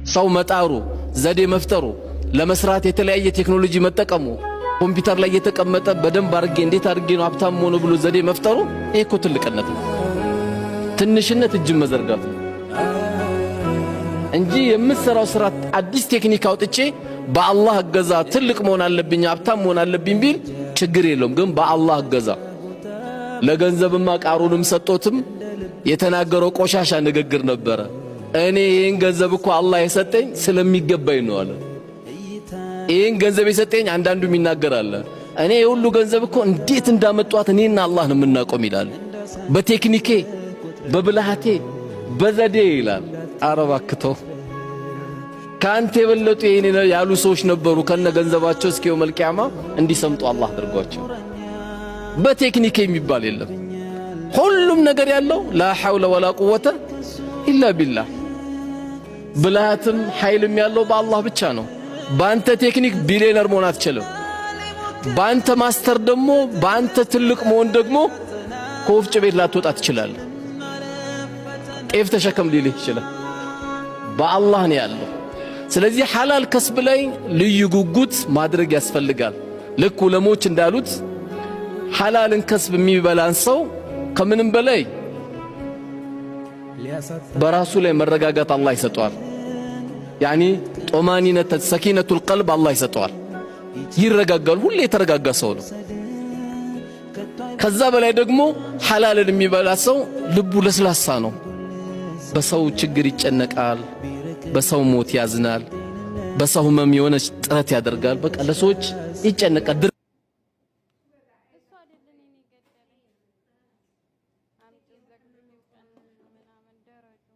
ሰው መጣሩ፣ ዘዴ መፍጠሩ፣ ለመስራት የተለያየ ቴክኖሎጂ መጠቀሙ፣ ኮምፒውተር ላይ የተቀመጠ በደንብ አድርጌ እንዴት አድርጌ ነው ሀብታም ሆኖ ብሎ ዘዴ መፍጠሩ፣ ይሄ እኮ ትልቅነት ነው። ትንሽነት እጅን መዘርጋት ነው እንጂ የምትሰራው ስራ አዲስ ቴክኒክ አውጥቼ በአላህ እገዛ ትልቅ መሆን አለብኝ፣ ሀብታም መሆን አለብኝ ቢል ችግር የለውም። ግን በአላህ እገዛ ለገንዘብማ ቃሩንም ሰጦትም የተናገረው ቆሻሻ ንግግር ነበረ። እኔ ይህን ገንዘብ እኮ አላህ የሰጠኝ ስለሚገባኝ ነው አለ። ይህን ገንዘብ የሰጠኝ አንዳንዱ ይናገራል። እኔ የሁሉ ገንዘብ እኮ እንዴት እንዳመጧት እኔና አላህ ነው የምናቆም ይላል። በቴክኒኬ፣ በብልሃቴ፣ በዘዴ ይላል። አረ እባክህ ተው። ከአንተ የበለጡ የኔ ያሉ ሰዎች ነበሩ። ከነ ገንዘባቸው እስከ የውመል ቂያማ እንዲሰምጡ አላህ አድርጓቸው። በቴክኒክ የሚባል የለም። ሁሉም ነገር ያለው لا حول ولا قوة إلا بالله። ብልሃትም ኃይልም ያለው በአላህ ብቻ ነው። በአንተ ቴክኒክ ቢሊዮነር መሆን አትችልም። በአንተ master ደግሞ፣ በአንተ ትልቅ መሆን ደግሞ ከወፍጮ ቤት ላትወጣ ትችላለህ። ጤፍ ተሸከም ሊልህ ይችላል። በአላህ ነው ያለው። ስለዚህ ሐላል ከስብ ላይ ልዩ ጉጉት ማድረግ ያስፈልጋል። ልክ ዑለሞች እንዳሉት ሐላልን ከስብ የሚበላን ሰው ከምንም በላይ በራሱ ላይ መረጋጋት አላህ ይሰጠዋል። يعني طمأنينة سكينة القلب አላህ ይሰጠዋል። ይረጋጋል። ሁሌ የተረጋጋ ሰው ነው። ከዛ በላይ ደግሞ ሐላልን የሚበላ ሰው ልቡ ለስላሳ ነው። በሰው ችግር ይጨነቃል፣ በሰው ሞት ያዝናል፣ በሰው ህመም የሆነች ጥረት ያደርጋል። በቃ ለሰዎች ይጨነቃል። እሱ አይደል እኔን የገደለኝ። አምጪ ዘግዝጊው ቀንሹ ምናምን ደረጁ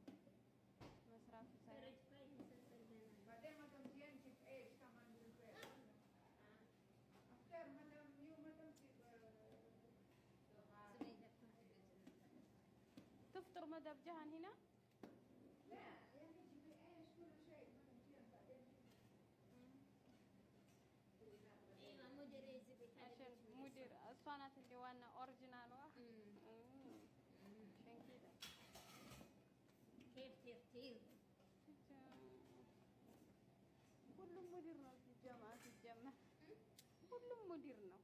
መስራቱ ሳይሆን። تفطر مدى بجهن هنا؟ عشان مدير እሷ ናት እንደ ዋና original ዋ። عشان كده. كيف ترتيب؟ ሁሉም مدير ነው ሲጀመር፣ ሁሉም مدير ነው።